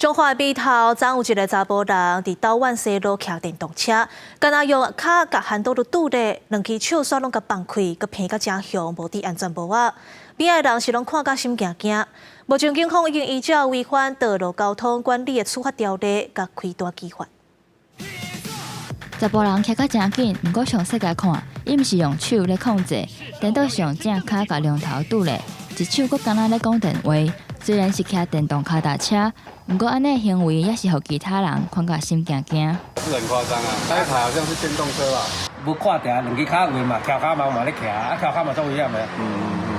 彰化埤頭昨有一个查埔人佇斗碗西路騎電動車，敢若用跤共 handle 拄咧，兩支手煞攏共放開，閣平甲誠凶，無戴安全帽仔。邊仔的人是攏看甲心驚驚。目前警方已經依照違反道路交通管理的處罰條例，共開單舉發。查埔人騎甲誠緊，毋過詳細共看，伊毋是用手咧控制，顛倒是用正跤共龍頭拄咧，一手閣敢若咧講電話。雖然是騎電動跤踏車，毋過按呢行為也是予其他人看甲心驚驚。是很誇張啊！那一台好像是電動車吧？無看著兩支跤位嘛，翹跤毛嘛咧騎，啊翹跤嘛足危險的。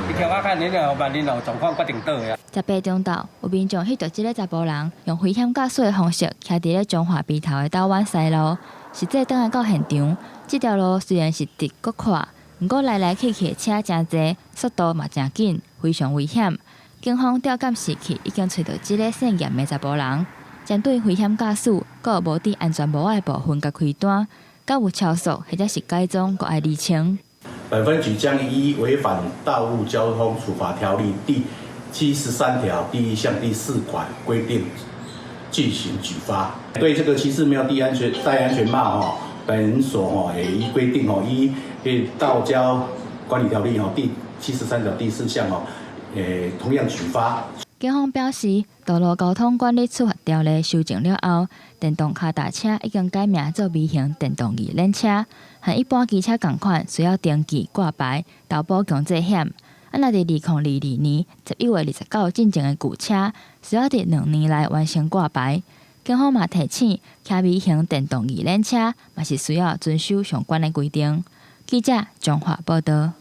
你翹跤較你若萬一若有狀況，決定倒的啊。18中晝，有民眾翕著這个查埔人用危險駕駛的方式騎佇咧彰化埤頭的斗碗西路，實際轉來到現場，這條路雖然是直閣闊，毋過來來去去的車誠濟，速度嘛誠緊，非常危險。警方調監視器已經揣著這个姓嚴的查埔人，針對危險駕駛、閣無戴安全帽的部分，共開單，敢有超速或者是改裝，閣愛釐清。本分局將依違反道路交通處罰條例第73條第1項第4款規定進行舉發。對這個騎士沒有戴安全帽，吼，本所吼也依規定吼，依道交管理條例吼第73條第4項吼，同樣舉發。警方表示，道路交通管理處罰條例修正了後，電動跤踏車已經改名做微型電動二輪車，和一般機車仝款，需要登記掛牌、投保強制險。啊，若佇2022年11月29進前的舊車，需要佇2年內完成掛牌。警方嘛提醒，騎微型電動二輪車嘛是需要遵守相關的規定。記者彰化報導。